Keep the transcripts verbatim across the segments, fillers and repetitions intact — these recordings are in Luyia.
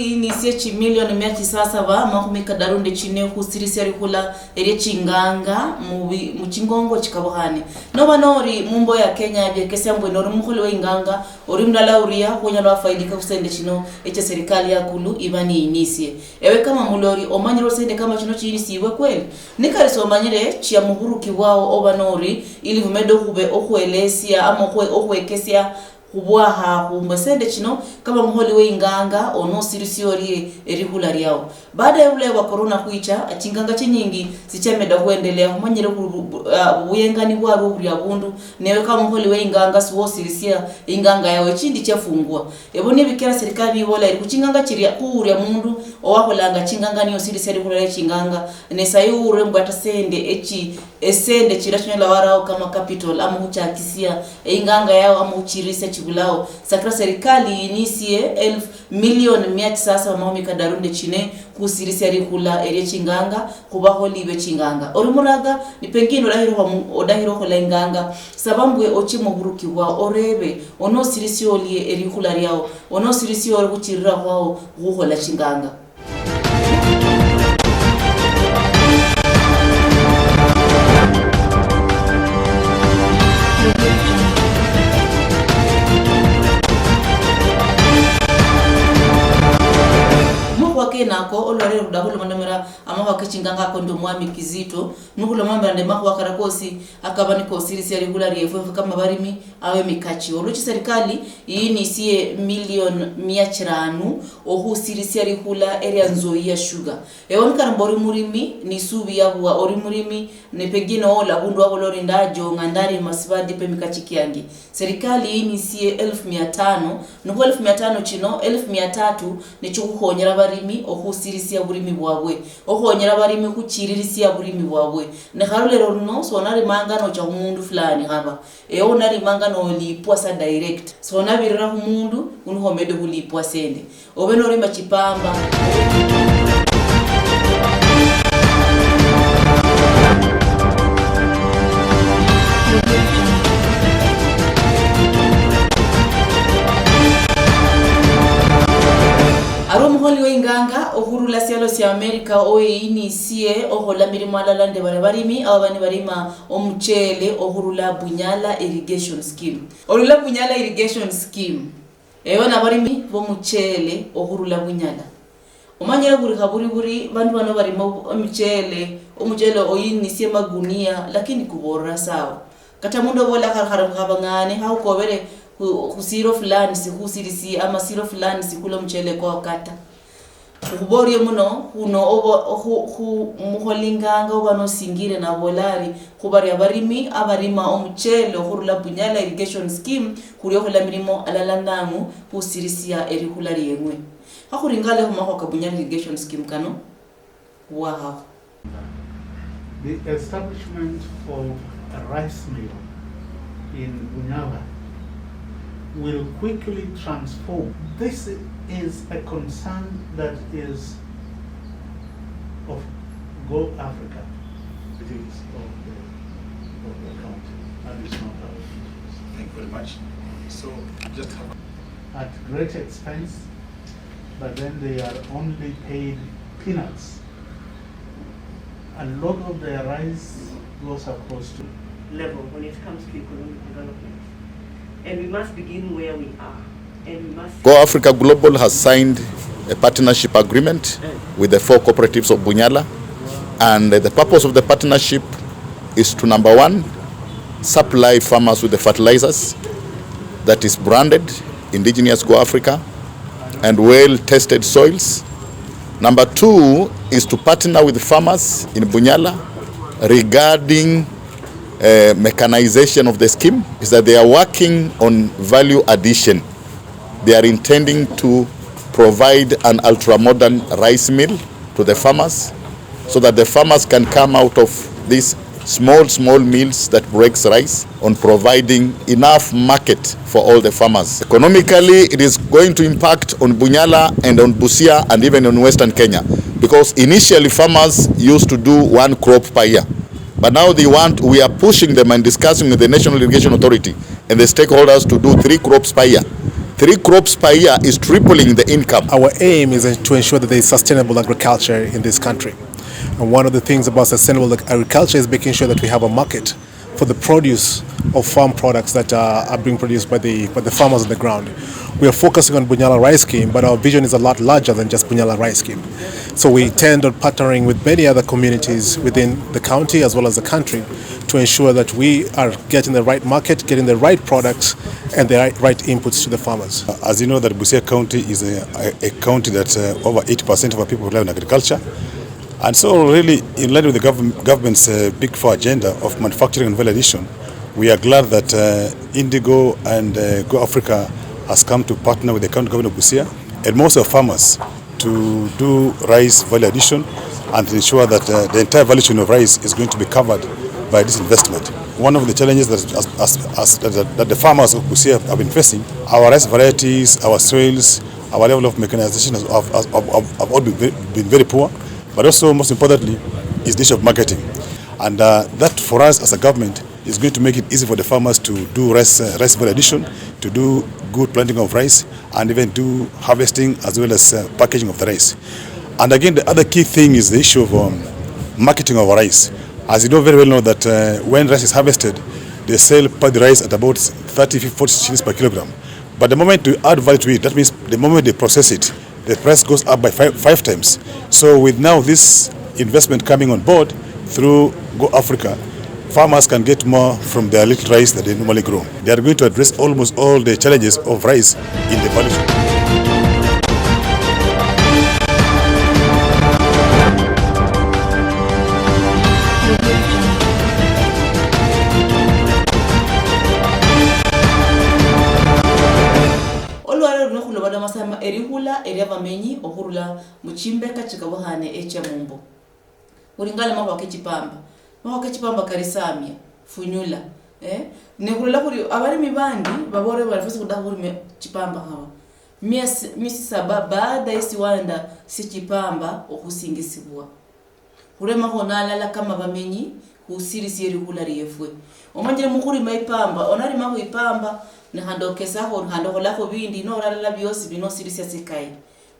Inisie chimilioni mia chisasaba amakhumi kadaru nde chine khusirisia likhula elie chinganga mubi-, muchingongo chikabukhane. Noba nori mumbo ya Kenya, biekesia mbwe nori mukholi we inganga, ori mulala uria khunyala wafaidika khusende chino eche serikali yakulu iba niinisie. Ewe kama mulori, omanyire ori sende kama chino chiinisibwe kweli? Nikali somanyire, chia muburuki bwao oba nori, ili bumede okhube okhwelesia ama okhwe-, okhwekesia khubwaha khumbwe sende chino, kaba muholi we inganga, onosirisia orie erihula liao. Baada ya obulayi bwa corona khwicha, chinganga chinyingi sichameda khwendelea, khumanyire khu-, bu-, bu-, ah, buyengani bwalwo buli abundu, newe kama muholi we inganga siwosirisia inganga yao, echindi chiafungwa. Ebo nibikira serikali nibola eri khuchinganga chiria khuuria mundu owakholanga chinganga niyosirisia erihula lia chinganga, ne sayi uure mbwata sende echi Esende chira chinyola warao kama capital ama khuchakisia einganga yao ama khuchirisia chibulao, sakira serikali yinisie elfu milioni mia chisasaba mahumi kadaru nde chine khusirisia likhula elie chinganga khubaholi be chinganga. Ori muraga, ni pengine odahire khwa mu-, odahire okhola inganga, saba mbwe ochie muburuki bwao orebe, onosirisia olie elikhula liao, onosirisia ori khuchirira khwao khukhola chinganga. Makhuwa kenako, olwalero khudakhulomolomera amakhuwa kechinganga ako nende omwami Kizito, nikhulomolomera nende makhuwa kara kosi akaba nikosirisia likhula liefwe efwe kama barimi, awe mikachi. Oluchi serikali yinisie milioni mia chiranu okhusirisia likhula elia Nzoia Sugar. Ewe nikali mbu ori murimi, nisubi yabwa ori murimi, ne pengine owola abundu wabola ori ndajong'a, ndarima sibadipa emikachi kiange. Serikali yinisie elfu mia tano, nikho elfu mia tano chino, elfu mia tatu nichikhukhonyera barimi okhusirisia burimi bwabwe, okhonyera barimi khuchiririsia burimi bwabwe. Ne khali lero luno, sonarimanga nocha khumundu fulani haba. Ewe unalimanga nolipwa sa direct. Sonabirira khumundu, uno khomede khulipwa sende. Obe norima chipamba. Ari omukholi weinganga okhurula sialo sia America oyinisie okhola mirimo alala nende balia barimi aba nibarima omuchele okhurula Bunyala Irrigation Scheme. Orula Bunyala Irrigation Scheme. Ewe nabarimi bomuchele okhurula Bunyala. Omanyire buri khaburi buri bandu bano barima obu-, omuchele, omuchele oyinisie magunia, lakini kuborera sawa. Kata mundu obola khari khari khabang'ane, khakhukobere khu, khu siro fulani sikhusirisi, ama siro fulani sikula omuchele kwao kata. Okhuba orie muno, khuno obo-, okhu-, khu-, mukholinganga oba nosingire nabola ari, khubaria abarimi abarima omuchele okhurula Bunyala Irrigation Scheme, khuli okhola mirimo alala nang'u khusirisia elikhula lieng'we. Khakhuringale khumakhuwa ka Bunyala Irrigation Scheme kano, bwahaho. The establishment of a rice mill in Bunyala will quickly transform. This is a concern that is of Go Africa. It is of the, of the county, and it's not our interest. Thank you very much. So, just have at great expense, but then they are only paid peanuts. A lot of their rice goes across to level when it comes to economic development. And we must begin where we are. And we must Go Africa Global has signed a partnership agreement with the four cooperatives of Bunyala, and the purpose of the partnership is to, number one, supply farmers with the fertilizers that is branded, indigenous Go Africa, and well-tested soils. Number two is to partner with farmers in Bunyala regarding, uh, mechanization of the scheme, is that they are working on value addition. They are intending to provide an ultra-modern rice mill to the farmers so that the farmers can come out of these small, small mills that breaks rice on providing enough market for all the farmers. Economically, it is going to impact on Bunyala and on Busia and even on Western Kenya, because initially farmers used to do one crop per year. But now they want, we are pushing them and discussing with the National Irrigation Authority and the stakeholders to do three crops per year. Three crops per year is tripling the income. Our aim is to ensure that there is sustainable agriculture in this country. And one of the things about sustainable agriculture is making sure that we have a market for the produce of farm products that are, are being produced by the, by the farmers on the ground. We are focusing on Bunyala Rice Scheme, but our vision is a lot larger than just Bunyala Rice Scheme. So we intend on partnering with many other communities within the county as well as the country to ensure that we are getting the right market, getting the right products, and the right, right inputs to the farmers. As you know that Busia County is a, a, a county that, uh, over eighty percent of our people rely on agriculture. And so really, in line with the govern-, government's, uh, Big Four agenda of manufacturing and value addition, we are glad that, uh, Indigo and, uh, Go Africa has come to partner with the county government of Busia and most of farmers to do rice value addition and ensure that, uh, the entire value chain of rice is going to be covered by this investment. One of the challenges that, as, as, as, that, that the farmers of Busia have been facing, our rice varieties, our soils, our level of mechanization has, have, have, have, have all been very, been very poor, but also, most importantly, is the issue of marketing. And, uh, that, for us as a government, is going to make it easy for the farmers to do rice, uh, rice value addition, to do good planting of rice, and even do harvesting as well as, uh, packaging of the rice. And again, the other key thing is the issue of, um, marketing of rice. As you know very well know that, uh, when rice is harvested, they sell paddy rice at about thirty, forty shillings per kilogram. But the moment you add value to it, that means the moment they process it, the price goes up by five, five times. So with now this investment coming on board through Go Africa, farmers can get more from their little rice that they normally grow. They are going to address almost all the challenges of rice in the value chain. Olwaleero luno khulomaloma sa erikhula eria bamenyi okhurula muchimbeka chikabukhane echia mumbo. Khulingana namakhuwa kechipamba, makhuwa kechipamba kali samia, funyula, eh? Ne khulola khuli abalimi bandi baboolere bali fwesi khudakha khulima chipamba khaba miesi, miesi saba baada yesiwanda siechipamba okhusingisibwa. Khulema khuno alala kama bamenyi, khusirisia elikhula liefwe. Omanyire mukhulima ipamba, onalimakho ipamba, ne khandi okesakho, khandi okholakho bindi, nora alala biosi bino osirisia sikayi.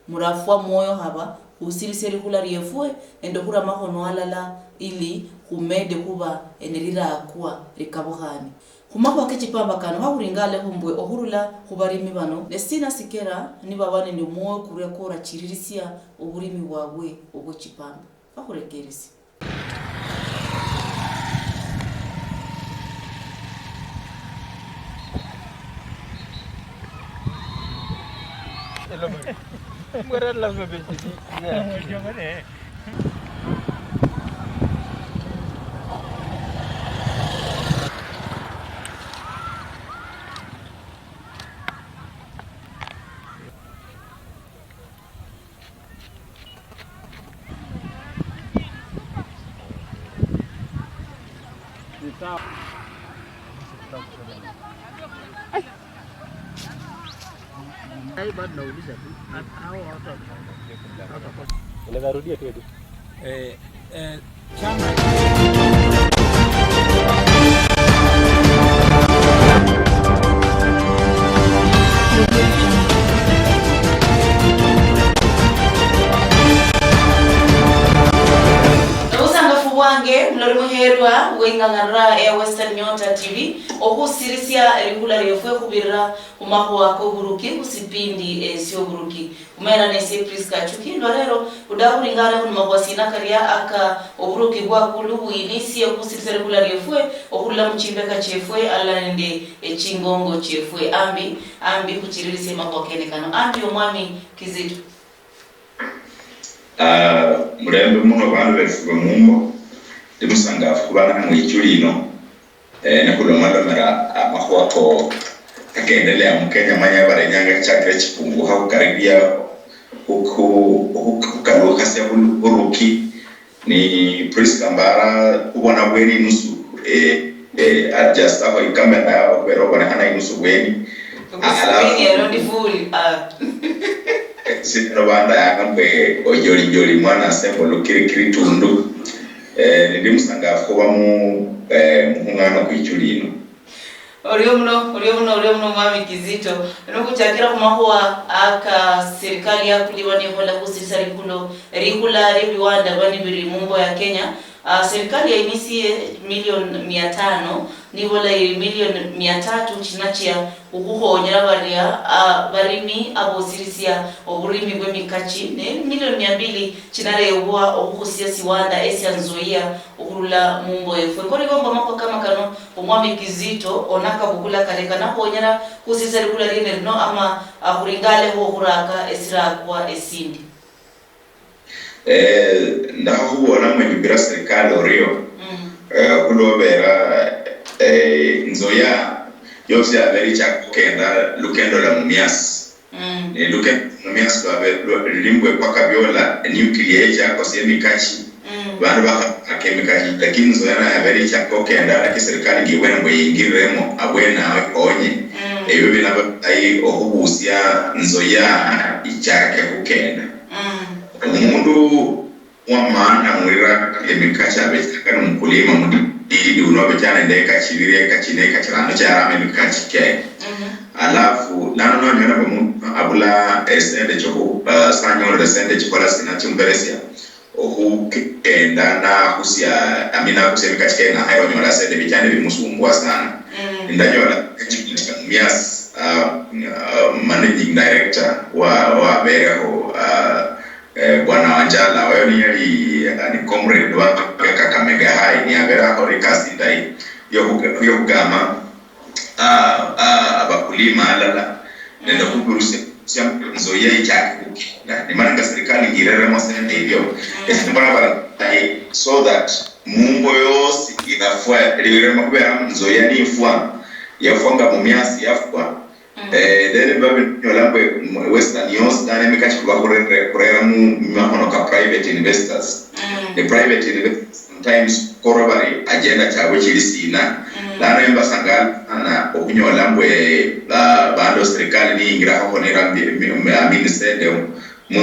Murafwa mwoyo haba, khusirisia elikhula liefwe, nende okhura makhono alala, ili khumede khuba nelirakwa likabukhane. Khumakhuwa kechipamba kano, khakhuringaleho mbwe okhurula khubalimi bano, nesina sikera nibaba nende omwoyo kuria kworachiririsia obulimi bwabwe obwechipamba? Bakhurekeresie. Unaweza rudia tena. Eh, eh, chama. Obusangafu bwange, muloli muherwa weng'ang'arira eya Western Nyota T V, okhusirisia elikhula liefwe khubirira khumakhuwa koburuki khusipindi esioburuki. Khumera nesie Prisca Achuki, lwa lero, khudaha khuringana khumakhuwa sina karia aka oburuki bwakulu bwinisie khusirisia likhula liefwe, okhurula muchimbeka chiefwe, alala nende echingongo chiefwe. Ambi, ambi khuchiririsie makhuwa kene kano. Ambi omwami Kizito. Ah, mulembe muno bandu befu bemumbo, ndi musangafu khuba namwe ichuli ino. Eh, nikhulomalomera amakhuwa ko kakendelea mu Kenya, manya bari inyanga ichakire chipungukha khukaribia khu-, khu-, khu-, khukalukhasia bulu-, buruki. Ni Prisca Mbara khubona bweni inusu, eh, eh, adjust aho ikamera yao khubera obonekhana inusu bweni. Alafu, ah. Sinero bandayanga mbwe ojolijoli mwana asembo lukirikiri tundu. Eh, nindi musangafu khuba mu, eh, mukhung'ano kwichuli ino. Orio muno, orio muno, orio muno, Mwami Kizito. Nokhuchakira khumakhuwa aka serikali yakulibwa nikhola khusisa likulu, likhula liebiwanda bani biri mumbo ya Kenya, ah, serikali yainisie milioni mia tano, nibola iri milioni mia tatu chinachia okhukhonyera baria, ah, barimi abosirisia oburimi bwemikachi, ne milioni mia mbili chinarebwa okhukhusia siwanda esia Nzoia okhurula mumbo efwe. Ngori gomba makhuwa kama kano, Omwami Kizito, onakabukula kale kanakhonyera khusisa likula liene lino ama, ah, khuringaleho okhuraka esirakwa esindi? Eh, ndakha khubona mwenyumbira serikali orio. Mm. Eh, khulobera, eh, Nzoia yosi yabere ichaka khukenda lukendo lwa Mumias. Mm. Ne lukendo lwa Mumias lwabe-, lwa-, luli mbwe paka biola nuclear echakosia emikachi. Mm. Bandu bakha-, bakha emikachi, lakini Nzoia nayo yabere ichaka khukenda, lakini serikali ngibwene mbwe yingiriremo abwene awo ikhonye. Mm. Ebio binaba bilayi okhubusia Nzoia ichake khukenda. Mm. Omundu wa maana mulira emikachi abechanga ni mukulima mudidi uno obecha nende eka chibiri, eka chine, eka chirano chiarama emikachi keye. Mhm. Alafu lano nonyola mbu omundu abula esente choku-, ah, sanyolere esente chikhola sina chimuberesia okhukenda nakhusia, I mean, nakhusia emikachi keye nakhayira onyola esente bichane bimusumbua sana. Mm. Ndanyola Mumias, ah, ah, managing director wa, wabereho, ah, Eh, Bwana Wanjala, oyo niyali, eh, ni comrade wa Kakamega High, niyabere akhole ikasi indayi yoku-, yokugama, ah, ah, abakulima alala, nende khubirusia Nzoia ichake khukenda. Nimani nga serikali ngireremo sente irio. Esi mbona bari, eh, so that mumbo yosi irafwa, lirema khubera Nzoia nifwa, yafwa nga Mumias yafwa. Mm. Eh, then biba binyola mbwe mu Western yosi, nane emikachi kuba khurere-, khurera mu, mu makhono ka private investors. Mm. Ne private investors sometimes koro bari agenda chabwe chili sina. Mm. Lano embasanga sana okhunyola mbwe, ah, bandu serikali niyingirakho khonera mbi-, mi-, mi-, I mean, sende mu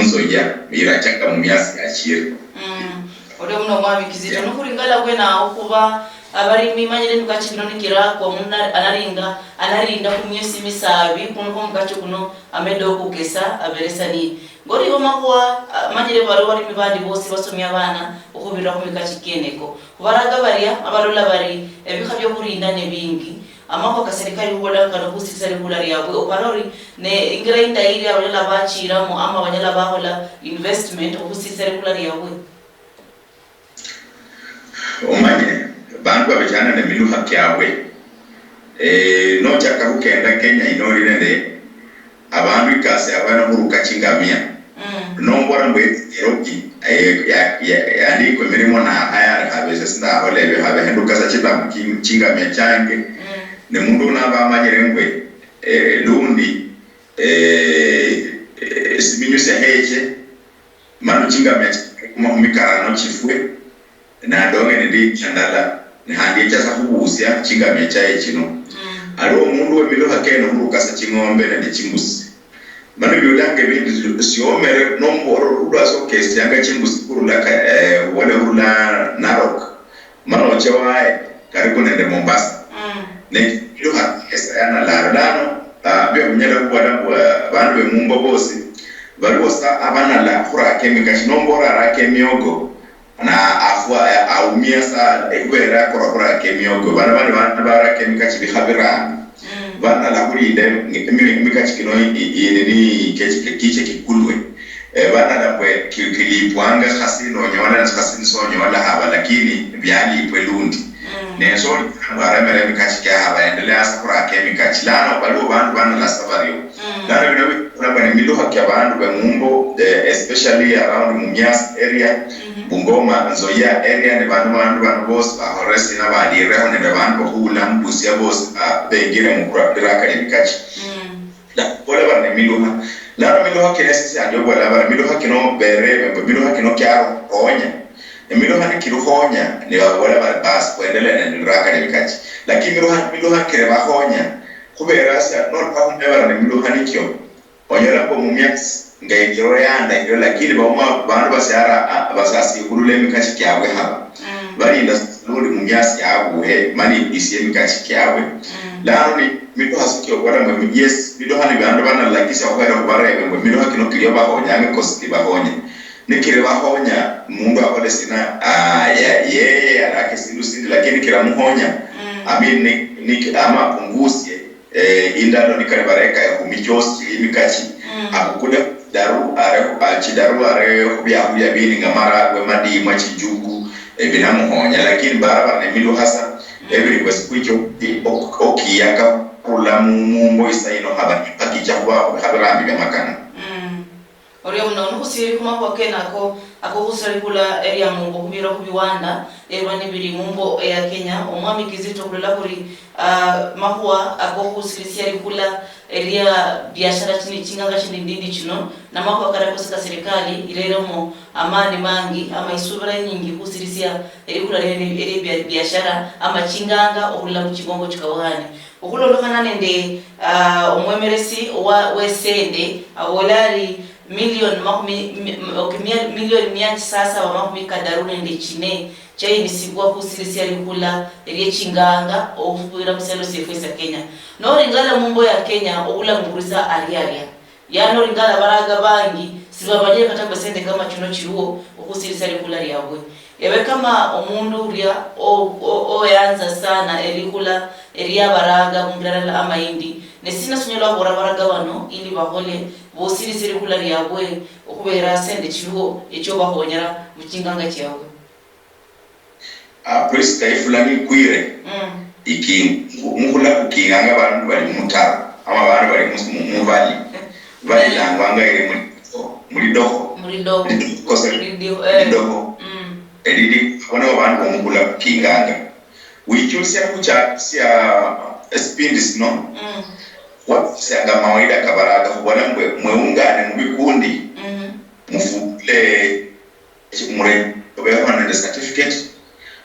Nzoia, irachaka mu miasi yachire. Mm. Orio muno Omwami Kizito, yeah, nokhuringala bwene awo khuba abalimi manyire emikachi kino nikirakwa, mundu na-, analinda, analinda khu miesi misabi, khundu khwo omukachi kuno amede okhukesa, aberesanie. Ngori ibo makhuwa, ah, manyire bali abalimi bandi bosi basomia abana okhubirira khu mikachi kieneko. Khubaraga baria, abalola bari ebikha biokhurinda ne bingi. Amakhuwa ka serikali khubola kano khusisa likula liabwe, opara ori ne ingira indayi iria abalola bachiramo ama banyala bakhola investment okhusisa likula liabwe? Omanye, bandu babechana ne milukha kiabwe. Eh, nochaka khukenda Kenya ino oli nende abandu ikasi yabwe no khuruka chingamia. Mm. Nombola mbu Nairobi, eh, ya, ya, yaandikwa emirimo na hire, habe ese sindakhola ebyo, habe henduka sa chitambu chi-, chingamia change. Mm. Ne mundu uno aba amanyire mbu, eh, lundi, eh, eh, siminyusia heche, manu chingamia cha makhumi karano chifwe, nadonge nende indala, ne khandi echa sa khubusia chingamia chaye chino. Mm. Aliwo omundu wemilukha kene okhurukasa ching'ombe nende chimbusi. Manu biulanga ebindi siomere nombola olwasi okesianga chimbusi khurula ka-, eh, obole khurula Narok. Manu oche waye, karibu nende Mombasa. Mm. Ne milukha kesa yanalala. Lano, ah, bia khunyala khubola mbu, ah, bandu bemumbo bosi, baliwo sa abanala khuraka emikachi, nomba oraraka emiogo, na afwa, aumia sana, ekhubera akora khuraka emiogo. Bano bali bandu baraka emikachi bikha birano. Mm. Banala khulinda emi-, emi-, emikachi kino i-, i-, i-, nini, kechi-, kiche kikulwe. Eh, banala mbwe ki-, kilipwanga khasi nonyola, khasi nisonyola haba, lakini byalipwe lundi. Mm. Ne so, mbu aremere emikachi kia haba, endelea sa khuraka emikachi. Lano baliwo bandu banala sa bario. Mm. Lano bino bikora mbu ni milukha kia bandu bemumbo, eh, especially around Mumias area, mhm, Bungoma, Nzoia area, ne bandu, bandu bano bosi bakhorere sina, balireho nende bandu bakhula mu Busia bosi, ah, bengire mu kura-, liraka lia mikachi. Mm. Nabola bari ni milukha. Lano milukha kino esi siandi obola bari milukha kino berebe, mbu milukha kino kiarukhonya. Emilukha nikirukhonya, nibabola bari basi, khwendelee nende liraka lia mikachi. Lakini milukha, milukha kirebakhonya, khubera sa, nolukha khumenya bari ni milukha nikio, onyola mbu mumiasi nga injiro yanda irio, lakini bauma, bandu basiara, a, basasikhulula emikachi kiabwe haba. Mm. Balinda uli mumiasi yabuhe, mani isie emikachi kiabwe. Lano ni midoha sikiobola mbwe, yes, midoha ni bandu banalakisia khuhera khubarebe mbwe midoha kino kilio bahonyanga kosi kibahonya. Nikiri bahonya, mundu akhole sina, ah, ya- yeye arake sindu sindi, lakini kiramuhonya. I mean, ni- ni- ama apungusie eh, indalo nikali bareka ekhumi chiosi chili emikachi, akukule chidaru are ah, chidaru are khubiakhulia bindi nga maragwe, madimwa, chijuku, eh, binamuhonya. Lakini bara bari nemiluha sa, ebiri bwesiku icho ok- okiyaka khurula mu- mumbo isa ino haba nipakicha khuba khubiha birambi biamakana. Orio muno nikhusiiri khumakhuwa kenako akokhusiira likula elia mumbo khubira khubiwanda ebirwa nibiri mumbo eya Kenya, Omwami Kizito, khulola khuri, ah, makhuwa akokhusiirisia likula elia biashara chini chinganga chini ndindi chino namakhuwa kara kosi ka serikali ireremo amaani mangi ama isubira inyingi khusiirisia elikula liene elia bia- biashara ama chinganga okhurula muchibongo chikawukhane. Okhulondokhana nende, ah, omwemeresi wa- wesende, abola ari million makhumi mi- m- ok- mia- million mia chisasaba makhumi kadaru nende chine chayinisibwa khusirisia likula elie chinganga okhubira musialo siefwe sia Kenya. Noringala mumbo ya Kenya, obulamu buri sa aria aria. Yani oringala baraga bangi sibamanyire kata mbu esente kama chino chiriwo okhusirisia likula liabwe. Ewe kama omundu uria o- o- oyanza sana elikhula elia baraga mumbirarala ama indi, ne sina sunyala wakhubora baraga bano ili bakhole bosirise elikhula liabwe okhubera sende chiliwo echiobakhonyera muchinganga chiabwe? Ah, Prisca, ifula nikwire, mm, iki- mukhula kukinganga abandu bali mumutaro ama abandu bali mus- mu- mubali balilangwanga iri mulidokho, mulidokho, mulidokho, mulidokho, eh, mulidokho. Mm. Elili, abo nibo bandu bomukhula kukinganga. Wichulisia khuchakisia esipindi sino, mm, khwakhuchisianga mawaida kabaraga khubola mbwe mweungane mubikundi, mm, mufukule mure- obeho nende certificate,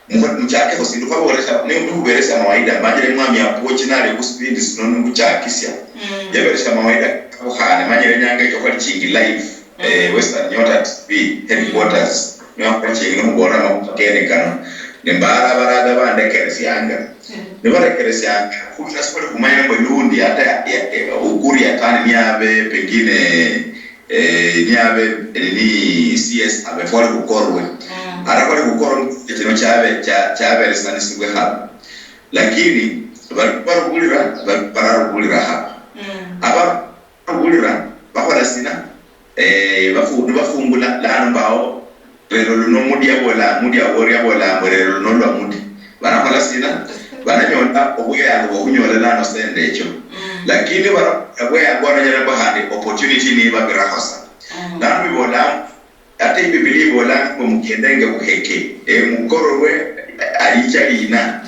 mukho- muchakekho sindu khwabolesia, ni- nikhuberesia mawaida, manyire mwami Apuochi nali khusipindi sino nikhuchakisia, mm, yaberesia mawaida kabukhane, manyire inyanga echo khwali chingi live, eh, Western Nyota T V headquarters, niwakhwachengire khubola amakhuwa kene kano, ne mbara abaraga bandekeresianga. Nibarekeresianga, khulira sikhuli khumanya mbu lundi ata ya- ya- ya- ukuri atani niabe pengine, eh, niabe ni C S abe fwali khukorwe. Ara fwali khukorwe kino chabe- cha- chaberesanisibwe haba. Lakini bali barubulira, bali bararubulira haba. Aba- Okhulira bakhola sina? Eh, bafu- nibafungula lano mbawo, lero luno mudi abola, mudi awori abola mbu lero luno lwa mudi. Banakhola sina? Bananyola obweyango bwokhunyola lano sente echo. Lakini bara- obweyango baranyala mbu khandi opportunity nibabirakho sa. Lano bibola ate Ibibilia ibolanga mbu mukendenge buheke, eh, mukororwe, eh, alicha lina.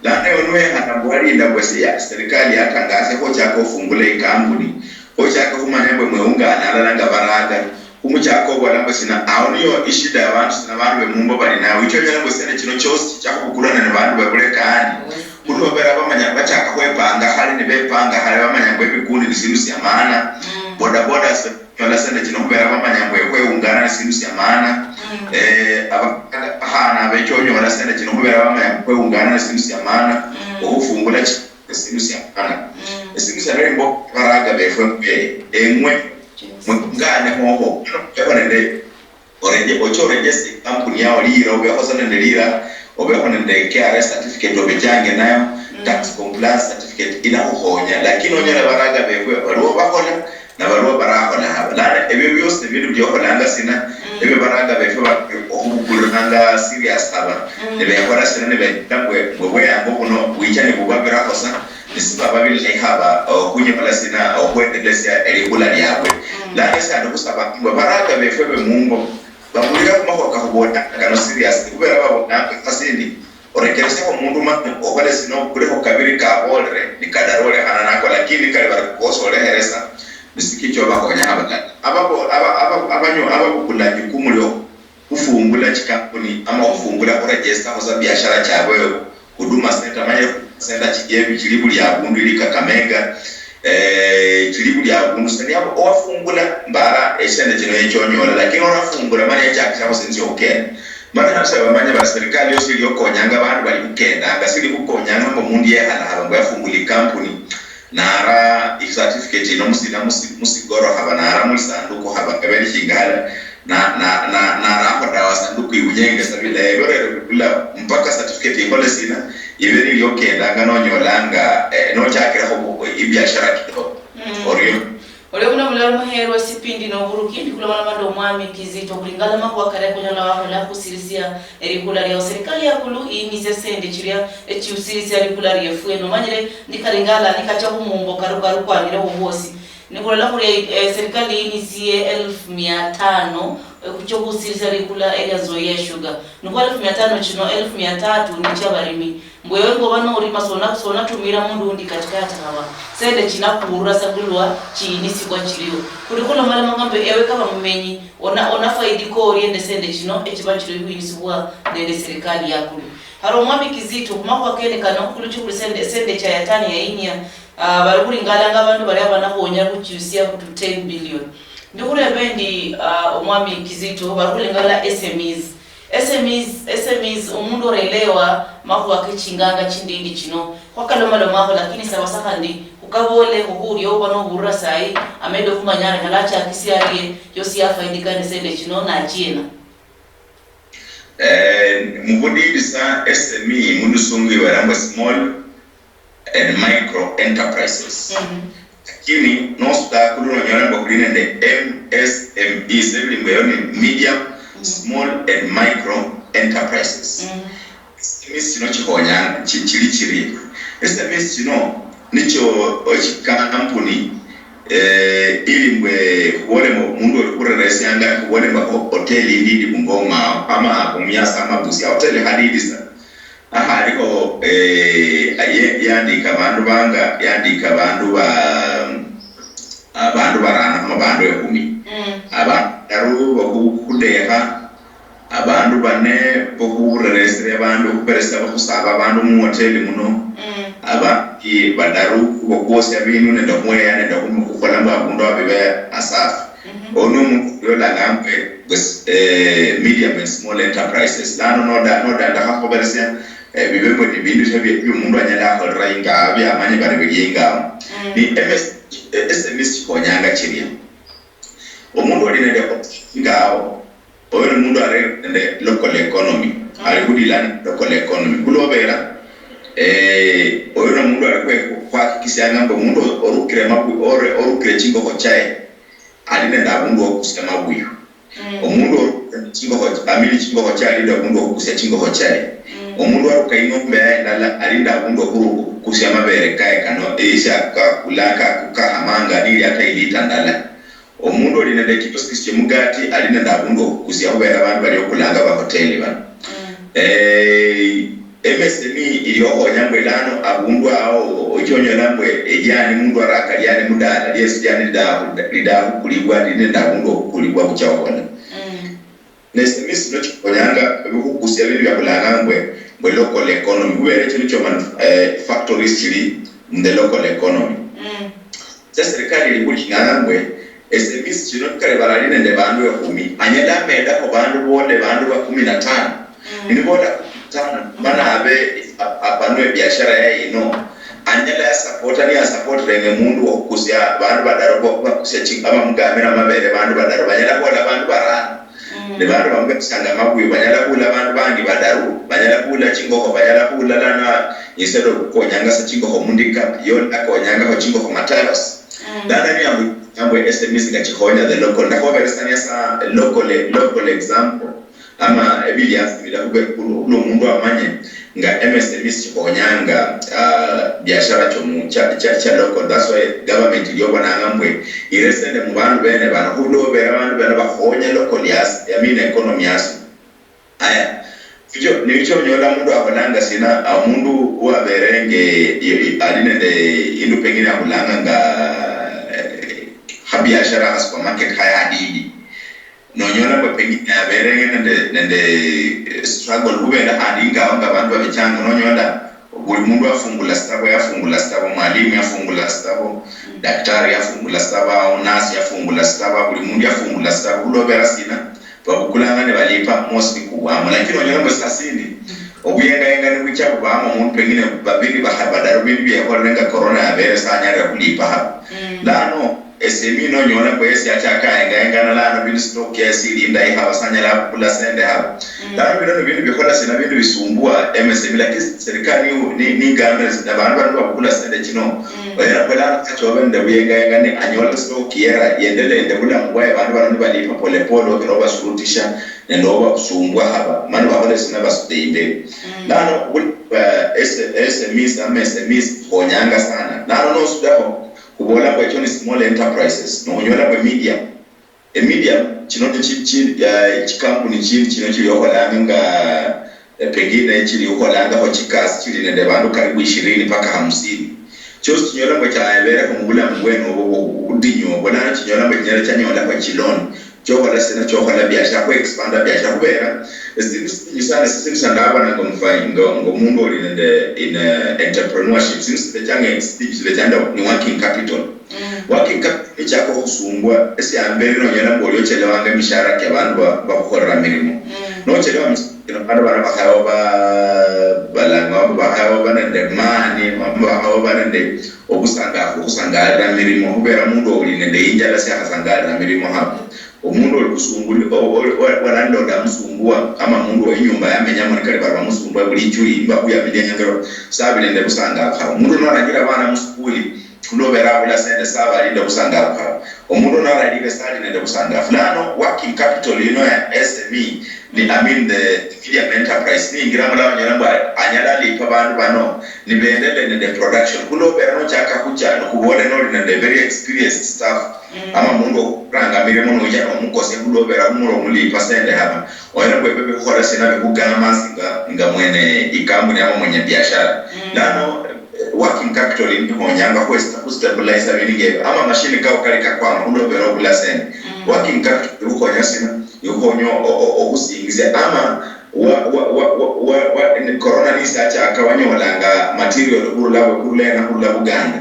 Lano ewe niwekhana mbu walinda mbu esi- ya- serikali yatangasia khochaka ofungula ikampuni, khochaka khumanya mbu mweungana alala nga baraga, khumuchaka obola mbu sina, awo niyo ishida ya bandu sina bandu bemumbo bali nayo. Wicha onyola mbu sene chino chiosi chicha khubukulana ne bandu bebulekaani. Khulwo bera bamanya bachaka khwepanga khale, nibepanga khale, bamanya mbu ebikundi ni sindu sia maana. Bodaboda nyola sente chino khubera bamanya mbu ekhweungana nesindu sia maana. Eh, aba- abakhana becha onyola sente chino khubera bamanya mbu khweungana nesindu sia maana. Okhufungula chi- esindu sia maana. Esindu sia nende mbo baraga befwe mbe eng'we mwungane hoho, eho nende oreje- oche orejeste ikampuni yao lira, obeho sa nende lira, obeho nende K R A certificate obechange nayo, tax compliance certificate inakhuhonya. Lakini onyola baraga befwe baliwo bakhola, nabaliwo barakhola haba. Lano ebio biosi nebindu biokholanga sina, ebio baraga befwe bali okhubukuliranga serious haba, nibekhola sina, nibechita mbwe mbwe bweyango buno bwicha nibubabirakho sa, nisibaba bilayi haba okhunyola sina okhwendelesia elikhula liabwe. Lano esiandi khusaba mbwe baraga befwe bemungo, babulira khumakhuwa kakhubolanga kano seriously, khubera babonanga khasindi orekeresiakho omundu mani okhole sina obukulekho kabiri kabolere nikadala olekhana nako, lakini nikali bari kosi oleheresa nisikicha obakhonya abadala. Ababo- aba- aba- abanyo- ababukula jukumu lio khufungula chikampuni ama khufungula khuregister khusa biashara chabwe Huduma Center, manye Huduma Center chili ebi- chili buli abundu, ili Kakamega, eh, chili buli abundu. Sani abo owafungula mbara eshende chino yechonyola, lakini orafungula mani yachakishaho sinzi okene. Mana hasa bamanye bari serikali yosi ili okonyanga bandu bali khukendanga, sili khukonyanga mbu omundu yekhala haba mbu yafungula ikampuni, nara icertificate ino musina musi-, musigoro haba nara mulisanduku haba ebe lishinga hale, na, na, na, nara akhodawa sanduku iwunyenge sa bilayi, ebyo rero bibula mpaka certificate ikhole sina, ibe nili okendanga nonyolanga, eh, nochakirakho bu-, ibiashara kidogo. Mm. Orio. Olio buno bulalo muheerwa esipindi n'oburuki, ndi khulomaloma nende Omwami Kizito, khulingana amakhuwa kalia konyala wakhola khusilisia elikhula liao. Serikali yakulu iinisia sende chilia echiusirisia likhula liefwe. Nomanyire, ndi kalingala nikachia khumumbo karu karu kwangire obwosi. Nikhulola khuria, eh, serikali iinisie elfu mia tano, eh, khuchia khusirisia likhula elia Nzoia Sugar. Nikho elfu mia tano chino, elfu mia tatu ni chia balimi. Mbu ewe ngoba norima, sona-, sonatumira mundu undi katikati haba. Sende chinakuurura sa bulwa chiinisibwa chilio. Khuli khulomalomanga mbu ewe kaba mumenyi, ona-, onafaidika orie nende sende chino echiba chilio khwinisibwa nende serikali yakulu. Haro Omwami Kizito, khumakhuwa kene kano, khuluchi khuli sende, sende cha yatani yainia, ah, bali khulingalanga abandu balia banakhonyera khuchiusia to ten billion. Ndi khureba endi, ah, Omwami Kizito, bali khulingala S M Es. S M Es, S M Es, omundu orelewa makhuwa kechinganga chindindi chino. Khwakalomalomakho, lakini saba sa khandi khukabole, khukhuria oba noburira sayi, amede okhumanya ari nalachakisia arie, yosi yafaidika nende sende chino, nachiena. Eh, mubudidisa S M E mulusungu ibarambwa small and micro enterprises. Mhm. Lakini nosuta akulu nonyola mbu khuli nende M S M Es, ebili mbu eyo ni medium, mhm, small and micro enterprises. Mhm. S M Es chino chihonya, chi-, chili chiri. S M Es chino nicho chikampuni, eh, ili mbwe khubole mbu omundu oli khureresianga, khubole mbu ho-, hoteli indi ili Bungoma, ama Mumias, ama Busia, hoteli khali ili sa. Akhaliho, eh, ye-, yandika abandu banga, yandika abandu ba-, abandu barano ama abandu ekhumi. Mm. Abandu badaru bakhu-, khudekha, abandu bane bakhureresere abandu, okhuberesia bakhusaba abandu muhoteli muno, mm, abandi badaru bakhuosia bindu nende okhweya nende okhu-, khukhola mbu abundu awo bibe asafi. Mhm. Oyo nomundu uliolanga mbwe, mbwe, eh, medium and small enterprises. Lano noda-, nodandakha khuberesia, eh, bibe mbwe ni bindu bia, bia omundu anyala akholera ingawa, biamanye bari bili ingawa. Mm. Ni M S, eh, S M Es chikhonyanga chiria. Omundu oli nende ingawa, oyo ni mundu ari nende local economy. Mm. Ali khudila nende local economy. Khulobera, eh, oyo ni mundu ali khwe-, khwakikisianga mbu omundu orukire mabu-, ore-, orukire chingokho chaye, ali nende abundu wokusia mabuyu. Mm. Omundu orukire chingokho, amini chingokho chaye, ali nende abundu wokusia chingokho chaye. Mm. Omundu aruka ing'ombe yaye ndala, ali nende abundu woku-, wokusia mabere kaye kano, eh, sia kakula, ka-, kahamanga, nili ata ilita ndala. Omundu oli nende ekioski kiemugati ali nende abundu okhukusia, khubera abandu bali okulanga bahoteli bano. Mm. Eh, M S M E ili okhonya mbwe lano abundu ao ochonyola mbwe eliani mundu araka liani mudala, liesi liani lidahu-, lidahukulibwa, lili nende abundu okhukulibwa bucha okhola. Mm. Ne S M Es sino chikhonyanga ebikhukusia bindu biakhulanga mbwe, mbwe local economy. Khubera echo nicho man-, eh, factories chili in the local economy. Mm. Sa serikali ili khulinganga mbwe S M Es chino kale barali nende bandu ekhumi, anyala amedakho bandu bole bandu ba kumi na tano. Mm. Nibola kumi na tano, mana abe a-, apanue biashara yaye ino. Anyala yasapota, niyasapotire nge mundu wokhukusia bandu badaru bo-, bakusia chi-, ama mugamira amabere bandu badaru, banyala khuhola bandu barano. Mm. Ne bandu bamwe bekusanga amabuyu, banyala khuula bandu bandi badaru, banyala khuula chingokho, banyala khuula lano, instead of khukonyanga sa chingokho mundika, yo akonyangakho chingokho mataros. Mm. Lano niyamu-, yambwe S M Es nga chikhonya the local, ndakhoberesania sa local, local example. Ama ebiliasi bila khube khulu, khuli omundu amanye nga M S M Es chikhonyanga, ah, biashara chomu-, cha, cha, cha local. That's why government ilio obonanga mbwe ire sende mubandu bene bano, khulobera abandu bene bakhonya local yasi, I mean economy yasi. Aya, nicho, nicho onyola omundu akholanga sina, ah, omundu waberenge, i-, i-, ali nende indu pengine akhulanga nga, eh, khabiashara kha supermarket khaye hadidi. Nonyola mbu pengine aberenge nende, nende, eh, struggle, khubera khandi ingawo nga abandu babechanga, nonyola buli mundu afungula sitabo, yafungula sitabo, mwalimu yafungula sitabo, daktari yafungula sitabo, awo nurse yafungula sitabo, buli mundu yafungula sitabo. Khulobera sina? babukulanga nibalipa mostly kubwamo, lakini onyola mbu saa sindi obuyengayenga nibucha bubamo, omundu pengine babiri baha-, badaru bindu byekholere nga corona yabere sanyalira khulipa haba. Mm. Lano S M E nonyola mbu yesi achaka ayengayenga na lano bindu stock yesi ili indayi haba, sanyala abukula sende haba. Mm. Lano bino ni bindu bikhola sina bindu bisumbua M S M E, lakini serikali ni, ni, ni government na bandu bano babukula sende chino. Mm. Oyera mbu lano achobe nende buyengayenga ni anyola stock yera, yendelee nende bulamu bwaye, bandu bano nibalipa polepole, okira obashurutisha nende obasumbua haba, mani bakhole sina, basude imberi. Mm. Lano, bul-, eh, S-, S M Es ama S M Es khonyanga sana. Lano nosudaho, khubola mbu echo ni small enterprises, nohunyola mbu medium. E medium, chino ni chi-, chi-, eh, chikampuni chindi chino chili okholanga nga, eh, pengine chili okholangakho chikasi chili nende bandu karibu ishirini mpaka hamsini. Chosi chinyola mbu chaberekho mubulamu bwene obwo bu-, budinyu obwo, lano chinyola mbu chinyala chanyolakho chiloan. Chokhola sina? Chokhola biashara, khu expanda biashara. Khubera esindu sitinyu sana, sisindu sya ndabona ngo mfa-, ngo, ngo mundu oli nende in, eh, entrepreneurship, sindu sibechanga, sitinyu sibechanga ni working capital. Mm. Working capital nichaka okhusumbwa, esiamberi nonyola mbu oli ochelewanga emishahara kia bandu ba-, bakhukholera mirimo. Mm. Nochelewa emishahara kino, bandu bano bakhayawo ba-, balanga mbu bakhayawo ba nende mani, mbu bakhayawo ba nende obusangafu, okhusangalira mirimo, khubera mundu oli nende injala siakhasangalira mirimo haba. Omundu oli khusunguli-, o-, o-, o-, walandlord amusumbua, ama mundu wa inyumba yamenyamo nikali bari bamusumbua buli ichuli, imba khuyamini enyangero, sabi nende busangafu haba. Omundu norangire abana musukuli, khulobera abula sende, saba ali nende busangafu haba. Omundu naralire sali nende busangafu. Lano working capital yino ya S M E, ni, I mean, the medium enterprise, niyingira mulala onyola mbu anyala alipa bandu bano, nibendele nende production. Khulobera nochaka khucha, nokhubole noli nende very experienced staff, mm, ama mundu okhuranga mirimo nocha nomukosia khulobera khumura omulipa sende haba. Onyala mbu ebyo bikhukhola sina? Bikhugama singa, nga mwene ikampuni ama mwenye biashara. Mm. Lano, eh, working capital nikhonyanga khwesta khustabilize bindu ngebyo. Ama mashini kao kali kakwama khulobera obula sende. Mm. Working capital ikhukhonya sina? Ikhukhonya o-, o-, okhusingisia. Ama wa, wa, wa, wa, wa, wa, ni corona nisachaka wanyolanga material khurula, khurula ena, khurula Buganda.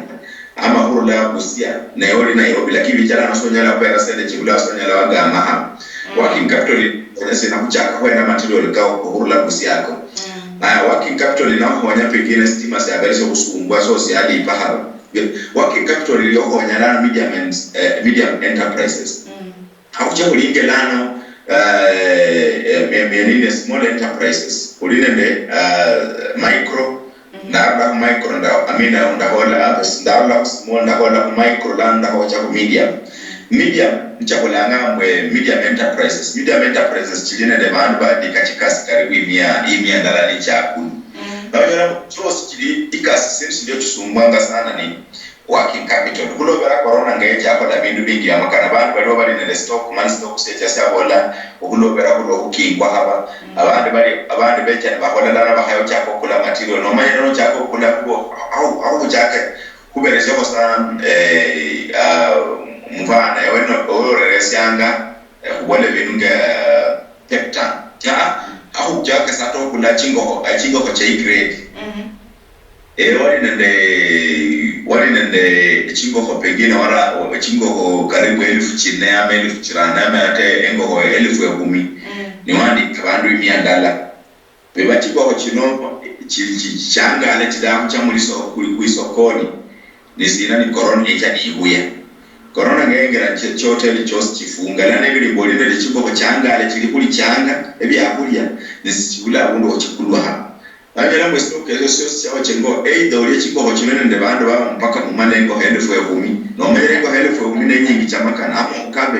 Ama khurula Busia, naye oli Nairobi, lakini bicha lano sonyala khubera sende chibula, sonyala wagama haba. Mm. Working capital ikonya sina? Khuchaka khwenda material kao okhurula Busia ako. Mm. Aya, working capital inakhonya pengine stima siabere siokhusumbwa, so sialipa haba. Working capital iliokhonya lano medium and, eh, medium enterprises. Mm. Akhuche khulinge lano, eh, em-, em-, enini, small enterprises. Khuli nende, eh, micro, mhm, ndarula khu micro, nda-, I mean, ndahola, ndarula khu small, ndahola khu micro, lano ndakhocha khu medium. Medium, nichakhulanga mbwe medium enterprises. Medium enterprises chili nende bandu badika chikasi karibu imia, imia ndala ni chiakulu. Mm. Nonyola mbu chiosi chili ikasi, sindu sindio chisumbwanga sana ni working capital. Khulobera corona nga yachakhola bindu bingi amakana, bandu baliwo bali nende stock, mani stock siecha siabola, okhulobera khulwo okhukingwa haba. Mm. Abandi bali, abandi becha nibakhola lano bakhayochaka okhukula material. Nomanyire nochaka okhukula khubo, au, au khuchake khuberesiakho sa, eh, ah, mufano, ewe no-, oyoreresianga, eh, khubole bindu nga peptan. Ya, akhuchake sa to okhukula chingokho, eh, chingokho cha grade. Mhm. Eh, wali nende, wali nende chingokho pengine wara, chingokho karibu elfu chine ama elfu chirano ama ata engokho elfu ekhumi. Mm. Niwandika abandu imia ndala. Biba chingokho chino chi-, chi-, chiangale chidakhucha muliso-, khwi-, khwisokoni. Nisina? Ni corona icha niibuya. Corona ngeyengera chi-, chihoteli chiosi chifunga. Lano ebili mbu oli nende chingokho chiangale chili khulichanga ebiakhulia, nisichibula abundu ochikulwa haba. Nanyala mbu esitoka esio siosi chiaho chingo, either olie chingokho chino nende bandu baba mpaka mumale engokho elfu ekhumi, nomanyire engokho elfu ekhumi nenyingi chamakana, ama okabe,